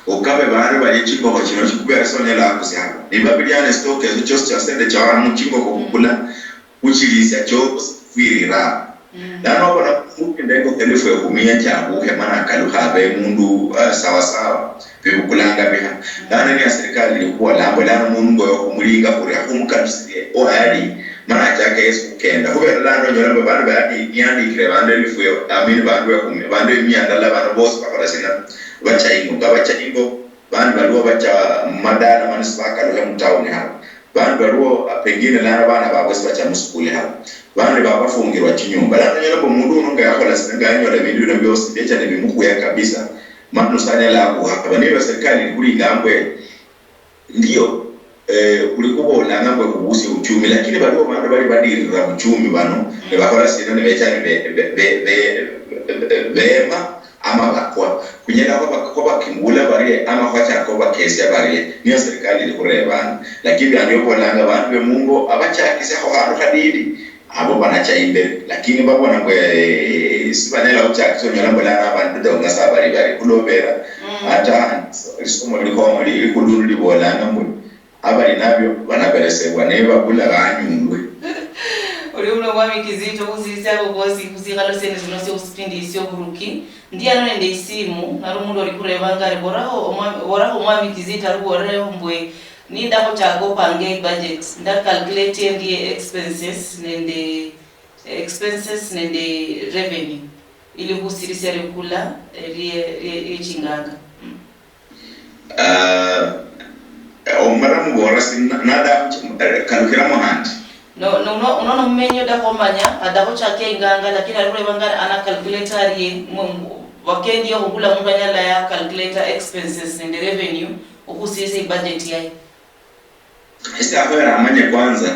okabe bandu balie chingokho chino, chikubera sonyala akusia haba. Niba biliano esitoka esio chiosi chia sende chiawaramo chingokho khukula, khuchilisia chiosi khwirira. Mm. Lano obona mundu nende engokho elfu ekhumi yacha abukhe mana akalukhe abe mundu, eh, sawa sawa, bibukulanga biha? Mm. Lano niya serikali ili khubola mbu lano mundu ngoyo khumulinga khuri akhumukalusirie ohali, mana achaka yesi khukenda. Khubera lano onyola mbu bandu bani-, niyandikhire bandu elfu yo-, I mean, bandu ekhumi, bandu emia ndala bano bosi bakhola sina? Bacha ingo. Nga bacha ingo, bandi baliwo bacha mumadala mani sibakalukhe mutawuni haba. Bandi baliwo, ah, pengine lano abana babwe sibacha musukuli haba. Bandi babafungirwa chinyumba. Lano onyola mbu omundu uno nga yakhola sina, nga yanyola ebindu bino biosi, biecha nebimukhuya kabisa. Mani nosanyala akhuha. Haba niba serikali ili khulinga mbwe, Ndio, eh, khuli khubolanga mbwe khubusie uchumi, lakini baliwo bandu bali badirira buchumi bano, ne bakhola sina, ne becha ne be-, be-, be-, be-, be-, bema ama bakwa. Khunyala khwaba-, khwabakingula barie ama khwachaka khubakesia barie, niyo serikali ili khurebanga. Lakini bia ndio bolanga bandu be mungo abachakisiakho khandu khadidi, abo banacha imberi. Lakini babona mbwe, eh, sibanyala khuchakisia, onyola mbwe lano abandu donga sa bali bari khulobera. Mm. Ata lisomo likho-, li-, likhululu libolanga mbwe, abali nabio banaberesebwa, ne babula banyungwe. Oli muno Mwami Kizito, khusirisia abo bosi khusikhalo siene sino sio khusipindi sio Buruki. Ndi ano nende isimu, nali omundu oli khurebanga ari, "Borakho omwami, borakho Mwami Kizito ari borerekho mbwe nindakho chaka opange budget, nda calculate endie expenses nende, expenses nende revenue, ili khusirisia likula lie, lie, lie chinganga." Mm. Ah, omara mubola si na-, nada, eh, kalukiramo handi. No, no, no, no, no, mumenyo da khomanya, ada khuchakia inganga, lakini ali khureba nga ana calculator arie, mu-, mu-, wakendie khukula mundu anyala ya calculator expenses nende revenue, okhusirisia ibudget yaye. Ese akhoyera amanye kwanza,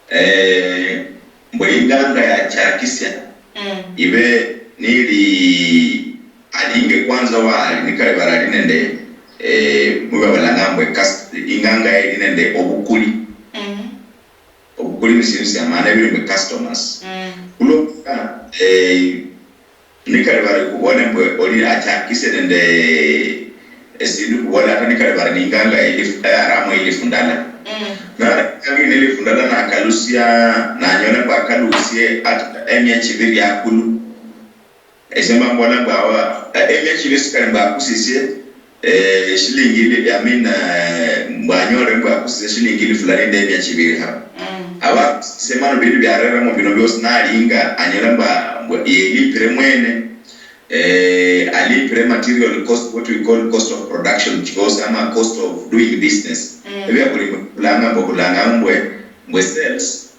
eh, mbwe inganga yachakisia, mm, ibe nili alinge kwanza wali nikali barali nende, eh, mubabalanga mbwe cust-, inganga yeli nende obukuli. Mm. Obukuli ni sindu sia maana, ebili mbwe customers. Mm. Khulwo, eh, nikali bari khubone mbwe oli achakise nende esindu, khubone ata nikali bari ninganga elifu, eh, aramo elifu ndala. Mm. Nara inganga ine elifu ndala nakalusia, nanyola mbwe akalusie ata emia chibiri akulu. Ese mba mbola mbwe awa, eh, emia chibiri sikali mbwe akusisie, eh, shilingi ili, I mean, eh, mbwe anyole mbwe akusisie shilingi ili fulani nende emia chibiri haba. Mm. Aba, ese mano bindu biareremo bino biosi nalinga, anyola mbwe, mbwe yelipire mwene, eh, alipire material cost, what we call cost of production, chikosi ama cost of doing business. Mm. Ebia khuli-, khulanga mbwe, khulanga mbwe, mbwe sales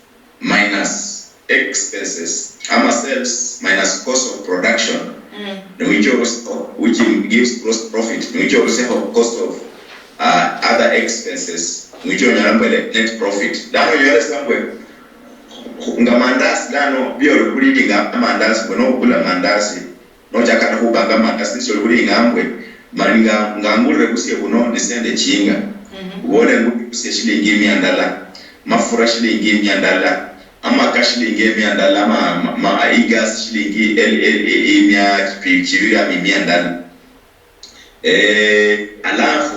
minus expenses, ama sales minus cost of production, mm, niwicha orusi-, which gives gross profit, niwicha orusiakho cost of, uh, other expenses, niwicha onyola mbwe net profit. Lano onyole sa mbwe, khu-, nga mandasi lano, bia oli khulilinga amandasi, mbwe nobukula mandasi, nochaka nikhupanga mandasi nisio oli khulinga mbwe, mali nga, nga ngulire busie buno ni sende chinga. Mhm. Ubole ngulire busie shilingi mia ndala, mafura shilingi mia ndala, amaka shilingi emia ndala, ma, ma, ma, igas shilingi el-, el-, el-, emia chipi-, chibiri ama emia ndala. Eh, alafu,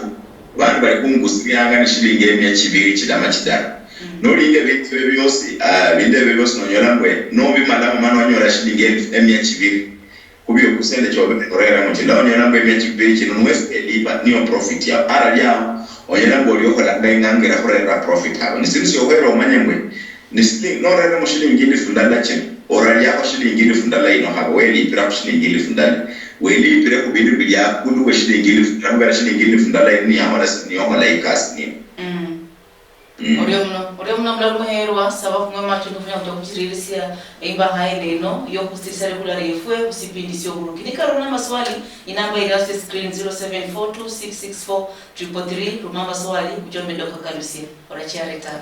bandu bali khungusirianga ni shilingi emia chibiri chilama chidaru. Mm. Nolinga ebindu ebyo biosi, ah, ebindu ebyo biosi nonyola mbwe, nobimalamo mana onyola shilingi elfu, emia chibiri. Khubio kusende chiobe oreramo chila, onyola mbwe emia chibiri chino, niwesi elipa, niyo profit yao. Arali ao, onyola mbwe oli okholanga ing'ang'ira khurera profit haba. Ni sindu siokhwera omanye mbwe, ni siling-, noreremo shilingi elfu ndala chino, oraliakho shilingi elfu ndala ino haba, welipira khu shilingi elfu ndala. Welipire khu bindu bili akulu we shilingi elfu ndala, khubera shilingi elfu ndala ino niyahola si-, niyohola ikasi niyo. Mm. Mm. Orio muno, orio muno mulali muherwa, saba khung'we macho nifunya khucha khuchiririsia imbaha ene ino yokhusirisia likula liefwe khusipindi sioburuki. Nikaruli na maswali, inamba iri hasi screen, zero seven four two six six four triple three, ruma maswali, khuchombe ndokhakalusia. Orachiare tawe.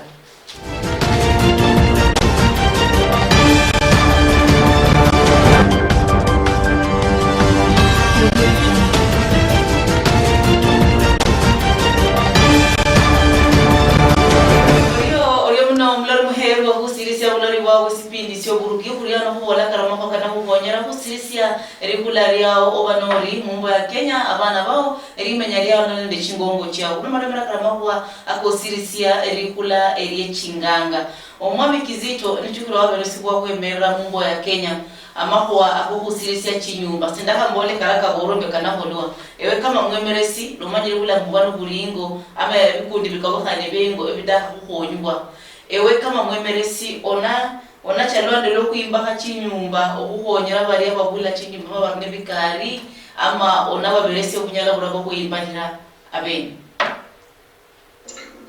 Orio, orio muno omulori muherwa khusirisia obulori bwao khusipindi sioburuki, khuria ano khubola karamakho kana khukhonyera khusirisia erikula riao oba nori mumbo ya Kenya, abana bao, erimenya riao nende chingongo chiao. Khulomalomera karamakhuwa akosirisia erikula erie chinganga. Omwami Kizito, nichukhira waberesibwa khwemerera mumbo ya Kenya, amakhuwa akokhusirisia chinyumba, sindakhambole kara kabolwa mbe kanakholwa. Ewe kama mwemeresi, nomanyire bulamu bwano buli ingo, ama ebikundi bikabukhane bie ingo ebidakha khukhonywa. Ewe kama mwemeresi, ona, onacha lwande lwokwimbakha chinyumba, okhukhonyera balia babula chinyumba, baba bari nebikari, ama onababeresia obunyala bula bwokhwimbakhira abene?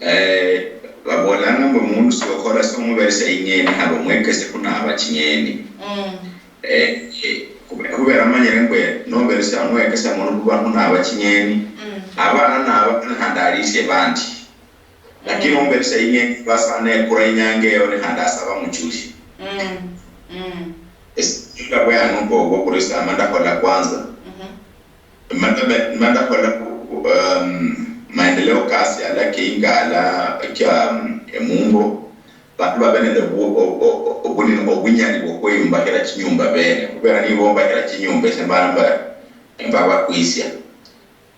Eh, babolanga mbu omundu siokhola somuberesia ing'eni, haba omwekese khunaba ching'eni. Mm. Eh, eh, khube-, khubera amanyire mbwe noberesia, nowekesia mundu khuba khunaba ching'eni, mm, abana naba khandi alisie bandi. Lakini omberesha ing'enga sana ekura inyanga eyo, ni khandi asaba muchuli. Mm. Mm. Esi, nga bweyano bwo, bwo kurisa ama ndakhola kwanza. Mhm. Manda, manda khola, um, maendeleo kasi ala keingala kia, um, emumbo. Bandu babe nende obu-, o-, o-, o-, obuni-, obunyali bwokhweyumbakhira chinyumba bene. Khubera nibo bombahira chinyumba, ese mbara mba, mbabakwisia.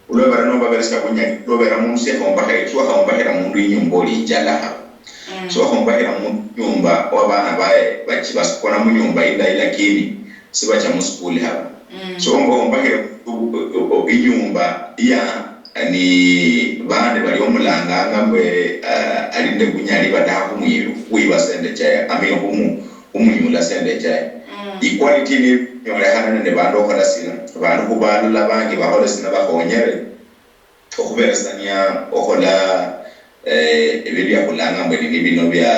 Olwebara nobaberesia bunyali, olwebera mundu siakhombakha, siwakhombakhira mundu inyumba oli injala haba. Mm. Siwakhombakhira mundu inyumba wa bana baye bachi-, basukona munyumba indayi lakini sibacha musukuli haba. Mm. Siwomba-, ombakhira o-, o-, o-, inyumba ya ni bandi bali omulanganga mbu, eh, ali nende bunyali badaha khumwi-, khwiba sende chaye, I mean, khumu-, khumunyula sende chaye. Mm. Equality ni nyolekhana nende bandu okhola sina, bandu khubalala bangi bakhola sina bakhonyere okhuberesania okhola, eh, ebio bia khulanga mbu nini bino bia,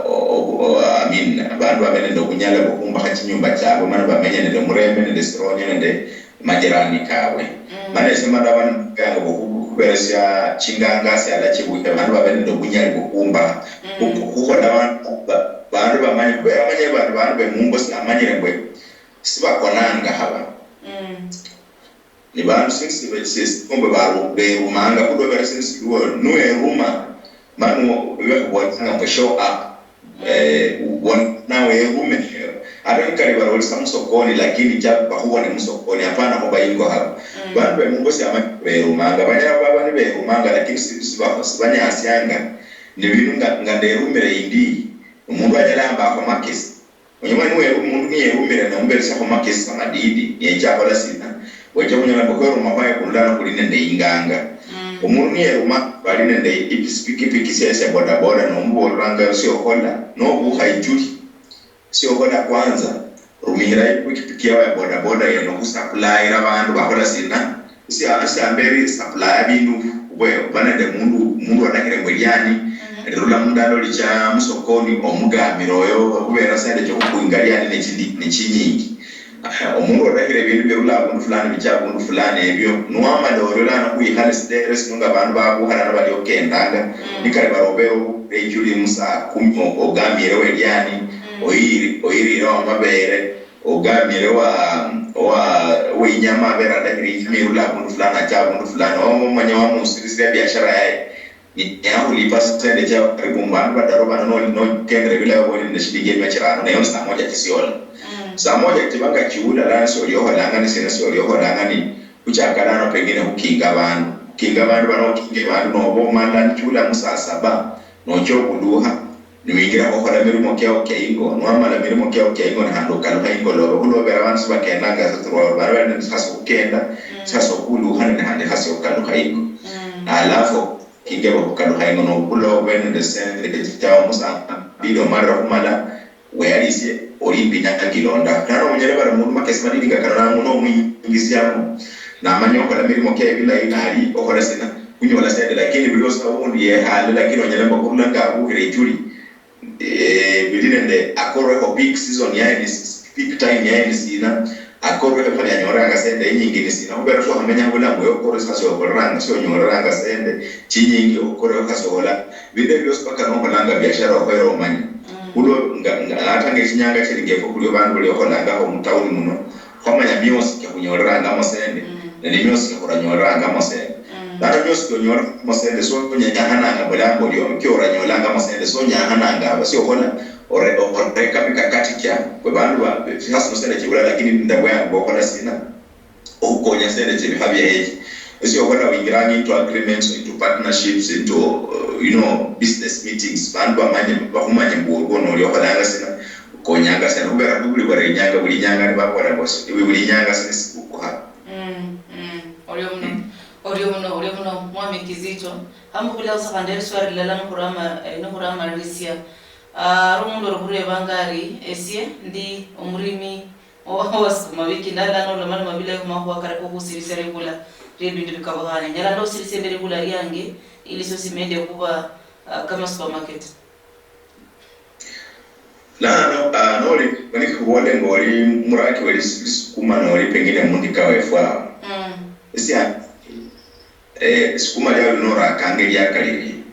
o-, o-, o-, I mean, abandu babe nende obunyala bwokhumbakha chinyumba chiabwe, mana bamenye nende omurembe nende sironyo nende majirani kabwe. Mm. Mana ese mana abandu mukanga bokhuberesia chinganga siala chibuya, abandu babe nende obunyali bwokhumbakha, mm, khu-, khukhola abandu ba-, bandu bamanye, khubera amanye bandu, bandu bemumbo siamanyire mbwe sibakonanga haba. Mm. Ni bandu since be-, si-, si-, kumbe baru-, berumanga, khulobera since luo, nuweruma, mani wo-, bekhubolanga mbu show up. Eh, ubona nawe erume. Ata nikali barolisa musokoni, lakini cha bakhubone musokoni, hapana khuba ingo haba. Mm. Bandu be mungo siama berumanga, banyala baba ni berumanga, lakini si-, siba-, sibanyasianga. Ni bindu nga, nga nderumire indi, omundu anyala ambakho makesi. Onyuma niwe omundu niyerumire nomuberesiakho makesi kamadidi, niyecha akhola sina, wecha khunyola mbu khweruma khwaye khurula ano khuli nende inganga. Mm. Omundu niyeruma, bali nende ipikipiki siaye sia bodaboda, nomubolelanga siokhola, nobukha ichuli. Siokhola kwanza, rumikhira ipikipiki yao ya bodaboda yene khusapulaira bandu bakhola sina, Sia-, siamberi supply bindu, khube, khuba nende mundu, mundu wadakhire mbwe liani, mhm, lirula mundalo licha musokoni, omugamira oyo, khubera sende chokhubunga liani nechindi, nechinyingi. Ah, omundu wadakhire ebindu birula abundu fulani, bicha abundu fulani ebio, niwamala orio lano khwikhale sidere sino nga bandu babukha lano bali okendanga, mm, nikali bari obere obukure ichuli musaa kumi o-, ogamirewo eliani, mm, oyiri-, oyirirewo amabere, Ogamire wa, wa, wa inyama abere adahira inyama irula abundu fulani acha abundu fulani. Omanya wamusirisira biashara yaye. Ni yakhulipa sende cha karibu mbandu badaru bano no, no kendere bila yobole nende shilingi emia chirano. Nayo saa moja chisiola. Mm. Saa moja chibanga chiula lano sioli okholanga ni sina sioli okholanga ni kuchaka lano pengine khukinga abandu. Khukinga abandu bano khukinga abandu nobo omala nichiula mu saa saba. Nocha okulukha, niwingira khukhola mirimo kiao kia ingo, niwamala mirimo kiao kia ingo, nihandi okalukha ingolove, khulobera abandu sibakendanga sa throughout, bari bari nende sasa okhukenda, mm, sasa okhulukha nende khandi khasi okalukha ingo. Mm. Alafu, kingeba okhukalukha ingo nobukula obe nende sente chiao musa, mbili omalire khumala, Weyalisie, oli imbi inyanga kilonda. Nano onyala bari mundu makesi madidi nga kano, nang'u nomwingisiamo. Namanya okhola mirimo kiaye bilayi, nali okhola sina, khunyola sente, lakini buli osa undi yehale, lakini onyala mbu khurula nga abukhire ichuli, eh, bili nende akorwekho peak season yaye ni s-, peak time yaye ni sina, akorwekho efwe yanyolanga sente inyingi ni sina. Khubera fwe khamenya bulamu ewe okorwe sasa okholelanga, sionyoleranga sente chinyingi, okorwe khasi okhola. Bindu ebio biosi paka nokholanga biashara okhwera omanya. Mm. Khulwo nga, nga, ata nga echinyanga chiri nga efwe khulio bandu bali okholangakho mu town muno, khwamanya miosi kia khunyolerangamo sende, mm, nende miosi kia khuranyolelangamo sende. Mm. Lano miosi kia onyolelangamo sende, so onyakhananga bulamba olio, kia oranyolangamo sende, so onyakhananga haba, sia okhola, ore-, oreka mikakati kia, kwe bandu ba, sihasi no sende chibula, lakini nende bwangu bwokhola sina. Okhukonya sende chebikha bia echi. Esio okhola wingiranga into agreements, into partnerships, into, uh, you know, business meetings. Bandu bamanye, bakhumanye mbu olwo noli okholanga sina, okonyanga sina. Khubera bibuli bwara inyanga, buli inyanga nibabola bosi, iwe buli inyanga sina sikukukha. Mm, mm. Orio muno, orio muno, orio muno, Mwami Kizito. Khamukhubulakho sa khandi eriswali lilala nikhurama-, eh, nikhuramalirisia. Ah, ari omundu ori khurebanga ari, esie ndi omurimi Owa-, owasukuma wiki ndala nolomaloma bilayi khumakhuwa kali kokhusirisia likula liebindu bikabukhane. Nyala ndosirisia endi likula liange ili siosi mende okhuba, ah, kama supermarket. Lano, ah, noli, mani khubole ngoli muraki we lis-, lisukuma noli pengine mundika wefu awo. Mm. Esia, eh, sukuma liao lino orakanga eliaka lili.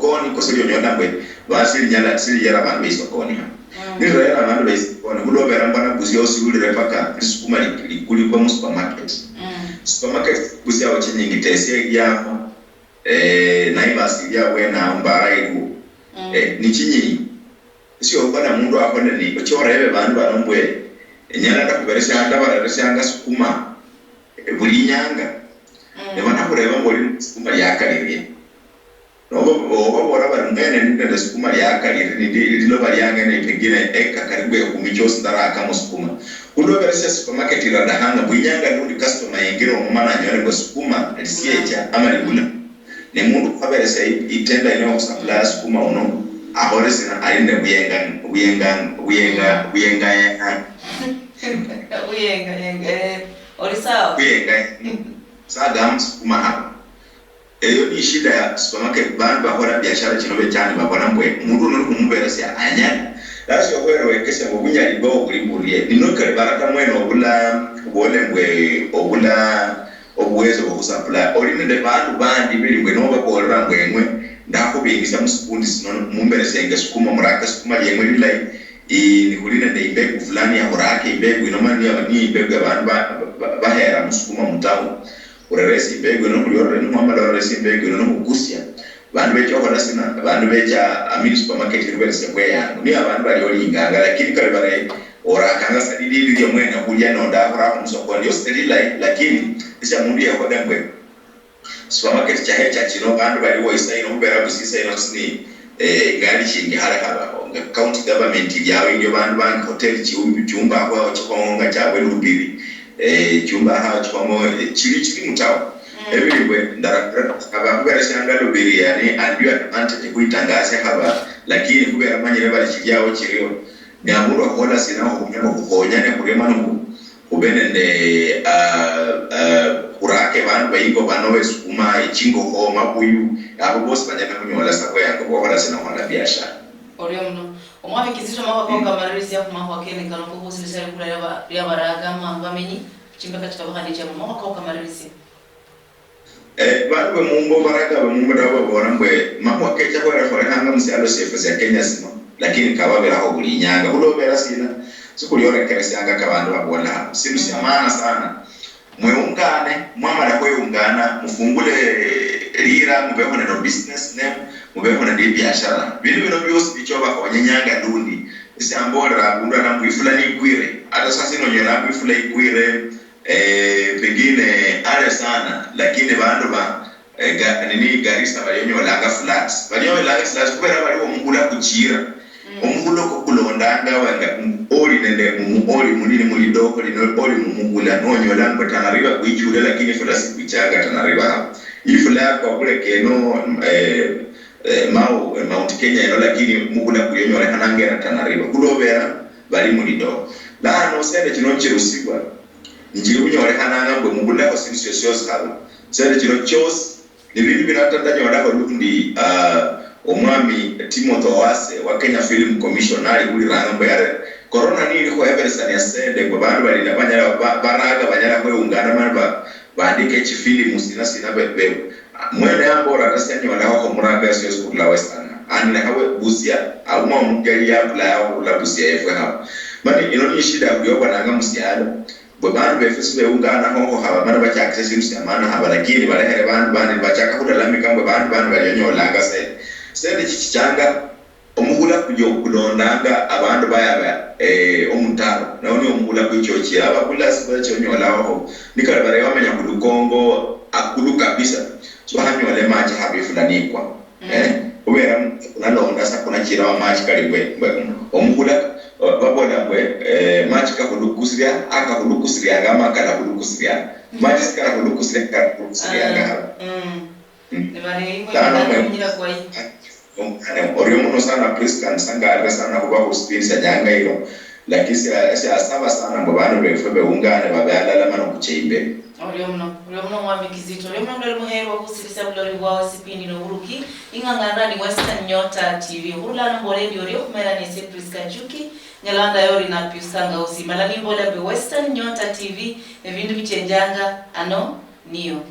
Sokoni, kose lionyola mbwe, ba silinyala, siliyera abandu beisokoni ha. Mm. Nilirera abandu beisokoni, khulobera mbona busi yosi ulire paka lisukuma li-, likulikwa mu supermarket. Mm. Supermarket busi yao chinyingi, Tesia iliamo, eh, Naivas ilia bwene ao, Mbara iliwo. Mm. Eh, ni chinyingi. Sio mbona mundu akhole ni, ochorebe bandu bano mbwe, enyala ndakhuberesia, ndabareresianga sukuma, eh, buli inyanga. Mm. Ne banakhureba mbwe, "Oli ne sukuma liakalirie?" Noba, obabola bari, "Mwene ndi nende sukuma liakalirie, nindi liloba liange ne pengine eka karibu ekhumi chiosi ndarakamo sukuma." Khuloberesia supermarket iradakhanga, mbu inyanga lundi customer yengire omo mana anyole mbu sukuma lisiecha ama libula. Ne mundu khuhaberesia i-, itenda ino yokhusapulaya sukuma uno, akhole sina, ali nende buyenga, buyenga, buyenga, buyenga, yenga. Buyenga, yenga, eh, oli sawa. Buyenga, mm. Sagama sukuma haba. Eyo ni shida ya supermarket, bandu bakhola biashara chino bechani babola mbwe, mundu uno nikhumuberesia anyala. Lazima okhwere wekesia mbu bunyali bwao buli burie. Nino kali barata mwene obula, obole mbwe, obula, obuwezo bwokhusapulaya. Oli nende bandu bandi bili mbwe nobabolera mbwe eng'we, ndakhubingisia musikundi sino, mumberesenge sukuma, murake sukuma lieng'we lilayi, i, nikhuli nende imbegu fulani yakhurake imbegu ino, mani niyo, niyo imbegu yabandu ba, ba, bahera musukuma mutown. Khurerese imbegu ino, khuli orere nimwamala orerese imbegu ino, nikhukusia. Bandu becha okhola sina, bandu becha, I mean, supermarket iruberesia bweyangu. Niyo abandu bali olinganga, lakini kali bare, orakanga sa lilindi lia mwene khulia nonda akhurakho musokoni, yosi teli lilayi, lakini esia mundu yekhola mbwe, supermarket chahecha chino, bandu baliwo isa ino, khubera busi isa ino sini, eh, ngali shingi hale habaho. Nga county government iliawo, iliyo bandu bangi, hotel chium-, chiumbakho awo chikhongo nga chiabwe lubiri, eh, chiumbakho awo chikhongo, eh, chili, chili mu town. Mm. Ebili mbwe, ndara-, abakhubera shiangalo biri, yani, and you advantage khuitangasia haba, lakini khubera manyire bali chiliawo chirio, ne abundu wakhuhola sina, okhunyala okhukhonyane khurio, mana khu-, khube nende, ah, ah, khurake bandu bayingo bano besukuma, echingokho, mabuyu, abo bosi banyala khunyola sa bweyango bwokhola sina, okhola biashara. Orio muno. Omwami Kizito, makhuwa kao kamalirisia khumakhuwa kene kano kokhusirisia likula lia ba-, lia baraga ama bamenyi, chimbeka chitabukhane chiabo, makhuwa kao kamalirisia. Eh, bandu bemumbo, baraga bemumbo nabo babola mbwe, makhuwa kecha khwelekholekhanga musialo siefwe sia Kenya sino, lakini kababiraho buli inyanga. Khulobera sina, sikhuliorekeresianga ka bandu babola hano. Sindu sia maana sana. Mweungane, mwamala khweungana, mufungule lira, mubeho nende business name, mubeho nende ibiashara. Bindu bino biosi bicha obahonya inyanga lundi. Esiambolera abundu ana mbu ifula nikwire, ata sasa ino onyola mbu ifula ikwire, eh, pengine ale sana, lakini bandu ba, eh, ga-, nini, Garissa bali onyolanga floods. Bali onyolanga floods kubera bali omuhula kuchira. Mm. Omuhula oko kulondanga wanga, mm, oli nende mu-, oli munini mulidoko lino, oli mumuhula, nonyola mbu Tana River kwichule, lakini ifula sikwichanga Tana River haba. Ifula yakwa kule keno, eh, eh, Mau, eh, Mount Kenya eno, lakini muhula kuli onyolekhananga ena Tana River. Kulobera bali mulidoko. Lano sente chino chirusibwa, nichili khunyolekhananga mbwe mubulaho sindu siosi siosi khaba. Sende chino chiosi, ni bindu bino ata ndanyolakho lundi, ah, omwami Timothy Owase wa Kenya Film Commission nali huliranga mbu yare, corona nili khuheberesania sende, mbu bandu bali na banyala, ba-, baraga banyala khweungana mani ba-, bandike chifilimu sina sina be-, be-, mwene yambola ata sianyolakho khumuranga siosi khurula Western. Ani lekha we Busia, aumwa omundu yali yapulayaho khurula Busia yefwe haba. Mani ino ni shida yobonanga musialo. Mbwe bandu befwe sibeungana hoho haba mana bachakise sindu sia maana haba, lakini balekhere bandu bandi nibachaka khulalamika mbwe bandu bandi bali onyolanga sente. Sente chichichanga omuhula kulia okulondanga abandu bayaba, eh, omutaro, nao ni omuhula kwichochia. Abakula sibacha onyolaho, nikali bari wamenya khulukongo akulu kabisa, sibahanyola emachi haba ifula nikwa. Mm. Eh, khubera khunalonda sa khunachira amachi kali mbwe, mbwe omukhula, o-, babola mbwe, eh, machi kakhulukusiria, akakhulukusirianga ama kalakhulukusirianga. Mm. Machi sikalakhulukusiria, kalakhulukusirianga haba. Mm. Mm. Lano mwe-, orio muno sana Prisca, nsangalire sana khuba khu sipindi sia nyanga ino. Lakini sia, siasaba sana mbu bandu befwe beungane babe alala mana okhucha imberi. Orio muno, orio muno Mwami Kizito, orio muno muloli muherwa okhusirisia buloli bwao sipindi noburuki, ing'ang'anira ni Western Nyota T V. Okhurula ano mbola endi orio okhumera nesie Prisca Njuki, nyala ndayo ori na Pius Kangausi. Mala nimbola mbu Western Nyota T V, ebindu bichenjanga ano niyo.